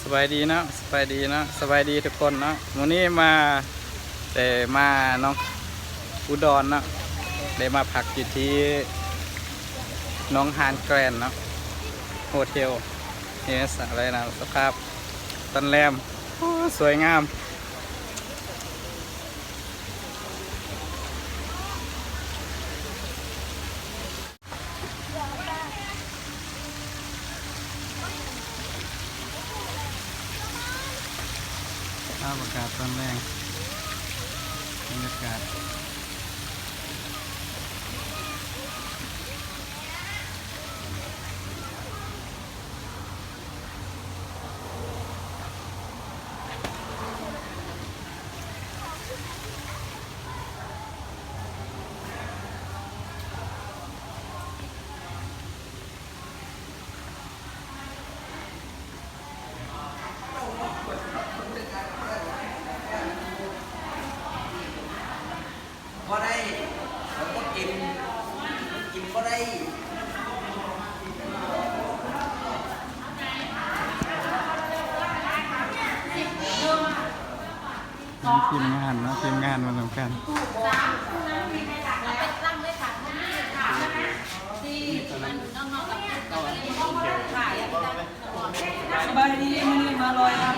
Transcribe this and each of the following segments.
ສະບາຍດີເນາະ ສະບາຍດີເນາະ ສະບາຍດີທຸກຄົນເນາະ. ມື້ນີ້ມາ ແຕ່ມາໜອງອຸດອນເນາະ ໄດ້ມາພັກຢູ່ທີ່ໜອງຫານແກຣນເນາະ ໂຮເທວ. ເຫັນໄດ້ນະ ສະພາບຕອນແລມ ໂອ້ ສວຍງາມ. ພາບອາກາດຕອນແລງ ບັນຍາກາດ. ບໍ່ໄດ້ ມັນບໍ່ເຕັມ ມັນກິນບໍ່ໄດ້. ທີມງານເນາະ ທີມງານມານຳກັນ. ສະບາຍດີ ມື້ນີ້ມາລອຍລຳ.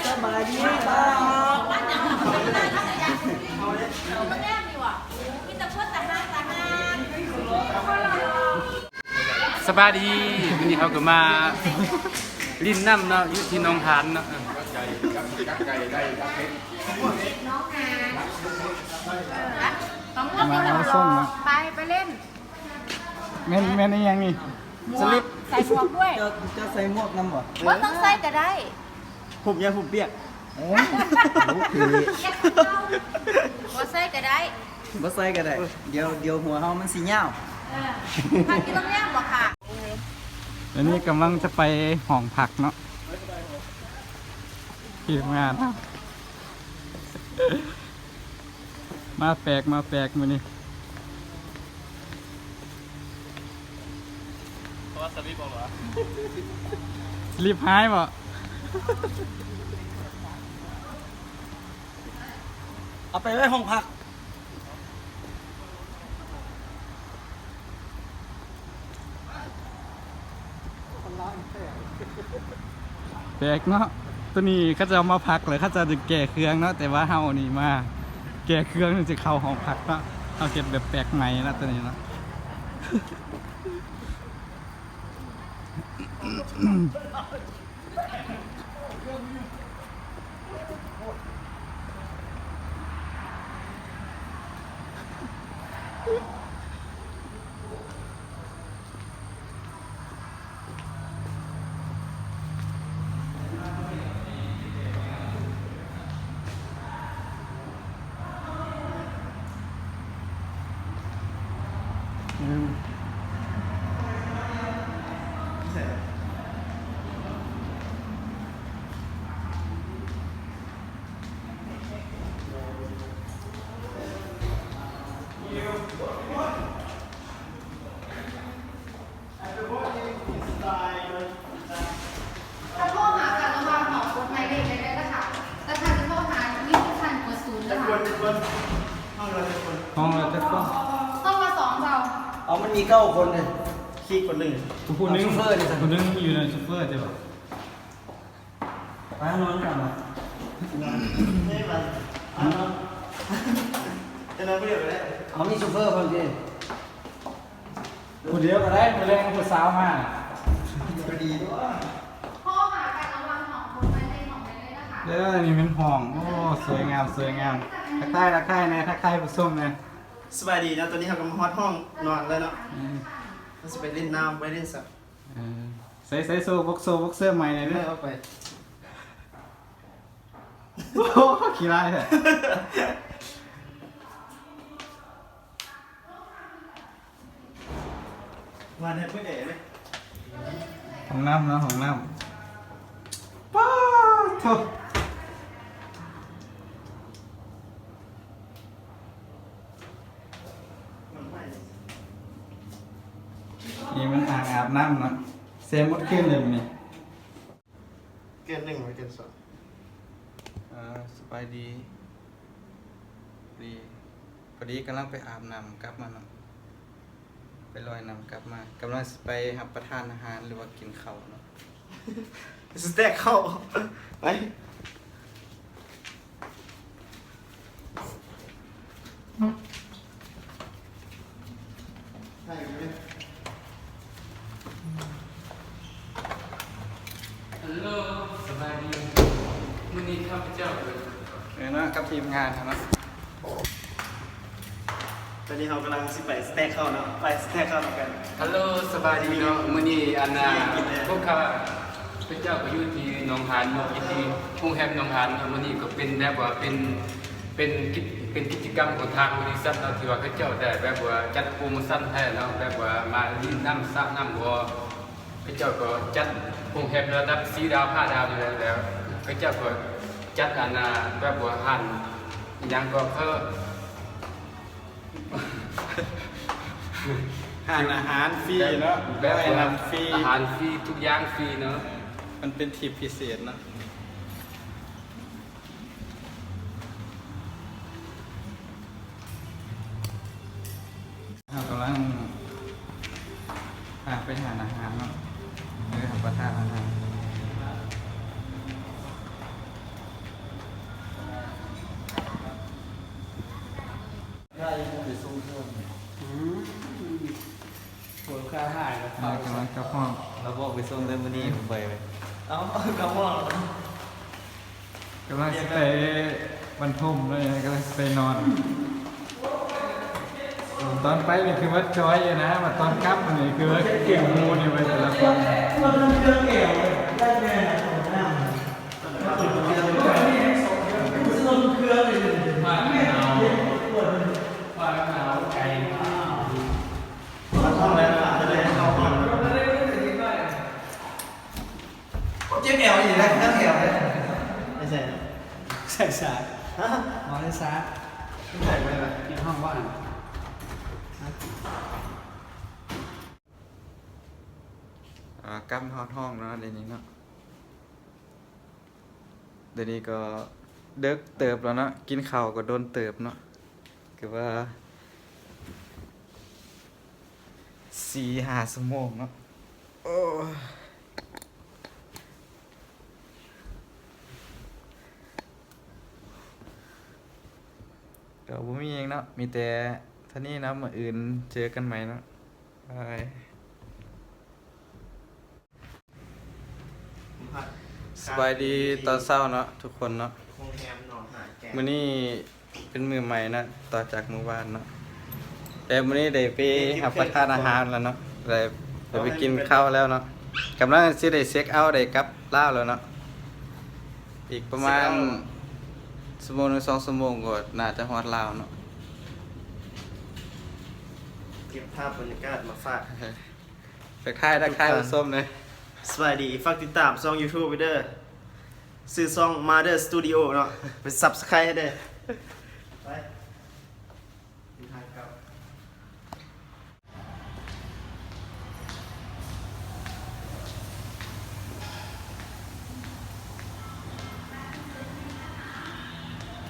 ສະບາຍດີ ສະບາຍດີ ມື້ນີ້ເຮົາກໍມາຫຼິ້ນນ້ຳເນາະ ຢູ່ທີ່ໜອງຫານເນາະ. ມາເອົາສົ່ງເນາະ ໄປ ໄປຫຼິ້ນ. ແມ່ນ ແມ່ນອີ່ຫຍັງນີ້? ສະລິບ ໃສ່ໝວກດ້ວຍ. ເຈົ້າ ເຈົ້າໃສ່ໝວກນຳບໍ່? ບໍ່ຕ້ອງໃສ່ກໍໄດ້. ຫຸບ ຢ່າຫຸບປຽກ. ໂອ້ ບໍ່ໃສ່ກໍໄດ້ ບໍ່ໃສ່ກໍໄດ້. ດຽວ ດຽວຫົວເຮົາມັນຊິຍາວ. ເອີ ພັກຢູ່ໂຮງແຮມບໍ່ຄະ? ອັນນີ້ກຳລັງຈະໄປຫ້ອງພັກເນາະ ທີມງານ. ມາແປກ ມາແປກມື້ນີ້. ສະລິບຫາຍບໍ່? ເອົາໄປໄວ້ຫ້ອງພັກ. ແປກເນາະ ໂຕນີ້ເຂົາເຈົ້າມາພັກແລ້ວ ເຂົາເຈົ້າຈຶ່ງແກ້ເຄື່ອງເນາະ ແຕ່ວ່າເຮົານີ້ມາແກ້ເຄື່ອງ ຈຶ່ງຊິເຂົ້າຫ້ອງພັກເນາະ. ເຮົາເຮັດແບບແປກໃໝ່ເນາະ ໂຕນີ້ເນາະ. ຖ້າໂທຫາກັນລະຫວ່າງສອງຄົນ ໝາຍເລກໃດໄດ້ລະຄະ? ແຕ່ຖ້າຊິໂທຫາ ມີຄົນສັ່ນກົດສູນເດີ. ຈັກຄົນ ຈັກຄົນ? ຫ້ອງລະຈັກຄົນ? ຫ້ອງລະຈັກຄົນ? ຫ້ອງລະສອງເຈົ້າ. ເອົາ ມັນມີເກົ້າຄົນເດ້. ຄີກຄົນໜຶ່ງ. ຜູ້ໜຶ່ງ ເອົາໂຊເຟີເດ້. ຜູ້ໜຶ່ງຢູ່ໃນໂຊເຟີເຈົ້າ. ໄປນອນກັນເນາະ. ເອີ ໄປນອນ. ເອົາ ມີໂຊເຟີພ້ອມເດ້. ຜູ້ດຽວກໍໄດ້ ມື້ແລງຜູ້ສາວມາ. ກໍດີຕົວະ. ໂທຫາກັນລະຫວ່າງສອງຄົນ ໝາຍເລກຂອງໃດໄດ້ລະຄະ? ເດີ ນີ້ແມ່ນຫ້ອງ. ໂອ້ ສວຍງາມ ສວຍງາມ. ທັກທາຍ ທັກທາຍແດ່ ທັກທາຍຜູ້ຊົມແດ່. ສະບາຍດີເນາະ. ຕອນນີ້ເຮົາກໍມາຮອດຫ້ອງນອນແລ້ວເນາະ. ອືມ ເຮົາຊິໄປຫຼິ້ນນ້ຳ ໄປຫຼິ້ນສະ. ເອີ ໃສ່ ໃສ່ໂຊ ບົກໂຊ ບົກເສື້ອໃໝ່ແດ່ເດີ. ເອີ ເອົາໄປ. ໂອ້ ຂີ້ຮ້າຍແທ້. ມາໃນມື້ໃດເລີຍ. ຫ້ອງນ້ຳເນາະ ຫ້ອງນ້ຳ. ປາດໂທ້. ນີ້ມັນອ່າງອາບນ້ຳເນາະ ແຊ່ໝົດຄືນເລີຍມື້ນີ້. ສະບາຍດີ ດີ ພໍດີກຳລັງໄປອາບນ້ຳກັບມາເນາະ ໄປລອຍນ້ຳກັບມາ ກຳລັງຊິໄປຮັບປະທານອາຫານ ຫຼືວ່າກິນເຂົ້າເນາະ ສະແຕັກເຂົ້າ ໄປ. ຮັລໂຫຼ ສະບາຍດີ ມື້ນີ້ຂ້າພະເຈົ້າ ເອີເນາະ ກັບທີມງານເນາະ ຕອນນີ້ເຮົາກຳລັງຊິໄປສະແຕັກເຂົ້າເນາະ ໄປສະແຕັກເຂົ້ານຳກັນ ຮັລໂຫຼ ສະບາຍດີເນາະ ມື້ນີ້ອັນນ່າ ພວກຂ້າພະເຈົ້າກໍຢູ່ທີ່ໜອງຫານເນາະ ຢູ່ທີ່ໂຮງແຮມໜອງຫານເນາະ ມື້ນີ້ກໍເປັນແບບວ່າເປັນ ເປັນກິດ ເປັນກິດຈະກຳຂອງທາງບໍລິສັດເນາະ ທີ່ວ່າເຂົາເຈົ້າໄດ້ແບບວ່າຈັດໂປຣໂມຊັນໃຫ້ເນາະ ແບບວ່າມາຫຼິ້ນນ້ຳສະນ້ຳບໍ່ ເຂົາເຈົ້າກໍຈັດໂຮງແຮມລະດັບສີ່ດາວຫ້າດາວນີ້ແຫຼະ ແລ້ວເຂົາເຈົ້າກໍຈັດອັນນ່າ ແບບວ່າຮ້ານອີ່ຫຍັງກໍເພິ່ນ ຮ້ານອາຫານຟຣີເນາະ ແບບວ່າອາຫານຟຣີ ທຸກຢ່າງຟຣີເນາະ ມັນເປັນທິບພິເສດເນາະ. ເຮົາກຳລັງ ອ່າ ໄປຮ້ານອາຫານເນາະ ເອີ ຮັບປະທານອາຫານ ໄດ້ໄປສົ່ງເຄື່ອງ ອືມ ຜົວຂ້າຫາຍແລ້ວ ເອີ ກຳລັງກັບຫ້ອງ ລາວບອກໄປສົ່ງແຕ່ມື້ນີ້ ອືມ ໄປເວີຍ ເອົ້າ ກະບອກ ກຳລັງຊິໄປບັນທົມເລີຍ ກຳລັງຊິໄປນອນ ຕອນໄປນີ້ຄືວ່າຈອຍຢູ່ນະ ບັດຕອນກັບນີ້ຄືວ່າເກັ່ງໝູ່ນີ້ເວີຍ ແຕ່ລະຄົນ ເຈັບແອວອີກແລ້ວ ແອວເດ້ ໄປໃສນະ ໃສ່ສາກ ຮະ ບໍ່ໄດ້ສາກ ໃສ່ໄວ້ລະ ໃນຫ້ອງວ່າງ ອ່າ ກັບມາຮອດຫ້ອງເນາະ ດຽວນີ້ເນາະ ດຽວນີ້ກໍເດິກເຕີບແລ້ວເນາະ ກິນເຂົ້າກໍດົນເຕີບເນາະ ຄືວ່າ ສີ່ຫ້າຊົ່ວໂມງເນາະ ໂອ້ ກໍບໍ່ມີຫຍັງເນາະ ມີແຕ່ເທົ່ານີ້ເນາະ ມື້ອື່ນເຈີກັນໃໝ່ເນາະ ບາຍ. ສະບາຍດີຕອນເຊົ້າເນາະ ທຸກຄົນເນາະ ໂຮງແຮມໜອງຫານແກ້ວ ມື້ນີ້ເປັນມື້ໃໝ່ເນາະ ຕໍ່ຈາກມື້ວານເນາະ ແຕ່ມື້ນີ້ໄດ້ໄປຮັບປະທານອາຫານແລ້ວເນາະ ໄດ້ ໄດ້ໄປກິນເຂົ້າແລ້ວເນາະ ກຳລັງຊິໄດ້ເຊັກເອົາ ໄດ້ກັບລາວແລ້ວເນາະ ອີກປະມານຊົ່ວໂມງໜຶ່ງສອງຊົ່ວໂມງກໍໜ້າຈະຮອດລາວເນາະ ເກັບພາບບັນຍາກາດມາຝາກ. ທັກທາຍ ທັກທາຍຜູ້ຊົມເດີ ສະບາຍດີ ຝາກຕິດຕາມຊ່ອງຢູທູບໄວ້ເດີ ຊື່ຊ່ອງ Mother Studio ເນາະ ໄປ Subscribe ໃຫ້ເດີ ໄປ ເດີນທາງກັບ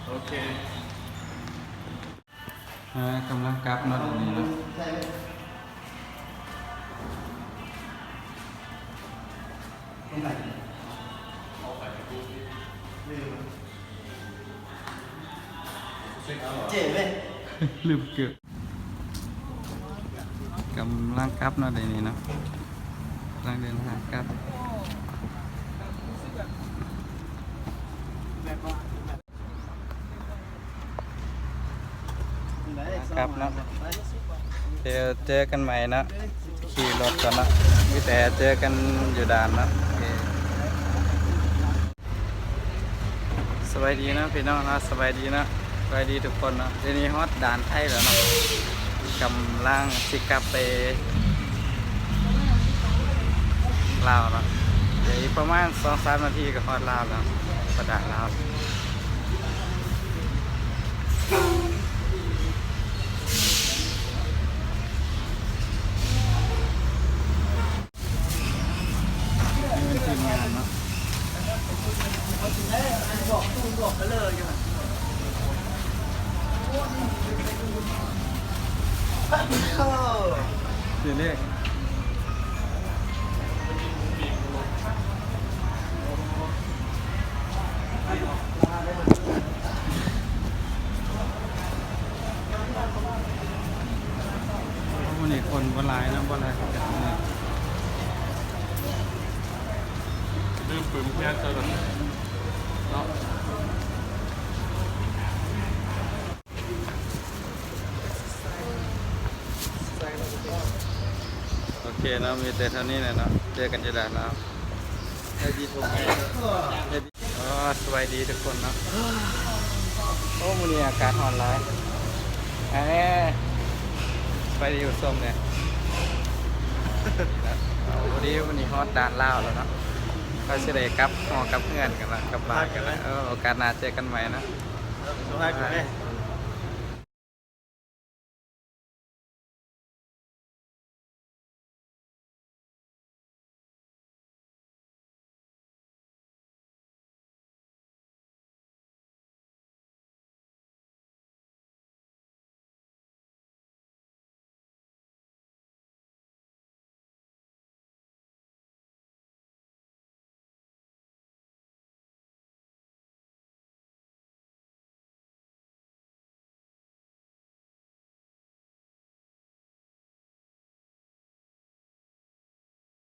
ໂອເຄ. ອ່າ ກຳລັງກັບເນາະ ດຽວນີ້ເນາະ ເຈັບເລີຍ ລືມເກີບ ກຳລັງກັບເນາະ ດຽວນີ້ເນາະ ກຳລັງເດີນທາງກັບ. ກັບເນາະ ດຽວເຈີກັນໃໝ່ເນາະ ຂີ່ລົດກ່ອນເນາະ ມີແຕ່ເຈີກັນຢູ່ດ່ານເນາະ ໂອເຄ ສະບາຍດີເນາະພີ່ນ້ອງເນາະ ສະບາຍດີເນາະ ສະບາຍດີທຸກຄົນເນາະ ດຽວນີ້ຮອດດ່ານໄທແລ້ວເນາະ ກຳລັງຊິກັບໄປລາວເນາະ ເອີ ອີກປະມານສອງສາມນາທີກໍຮອດລາວແລ້ວ ປະດານລາວ. ນີ້ເປັນທີມງານເນາະ ອອກໄປເລີຍຢູ່ຫັ້ນ ເດີເລກ ມື້ນີ້ຄົນບໍ່ຫຼາຍເນາະ ບໍ່ຫຼາຍຄືກັນມື້ນີ້ ລືມປຶມແພດຊະກ່ອນເນາະ. ໂອເຄເນາະ ມີແຕ່ເທົ່ານີ້ແຫຼະເນາະ ເຈີກັນຢູ່ດານລາວ. ໂອ້ ສະບາຍດີທຸກຄົນເນາະ. ໂອ້ ມື້ນີ້ອາກາດຮ້ອນຫຼາຍ. ເອີ ສະບາຍດີຜູ້ຊົມເດີ. ພໍດີມື້ນີ້ຮອດດ່ານລາວແລ້ວເນາະ ກໍຊິໄດ້ກັບຫໍກັບເຮືອນກັນລະ ກັບບ້ານກັນລະ. ເອີ ໂອກາດໜ້າເຈີກັນໃໝ່ເນາະ. ສະບາຍດີ.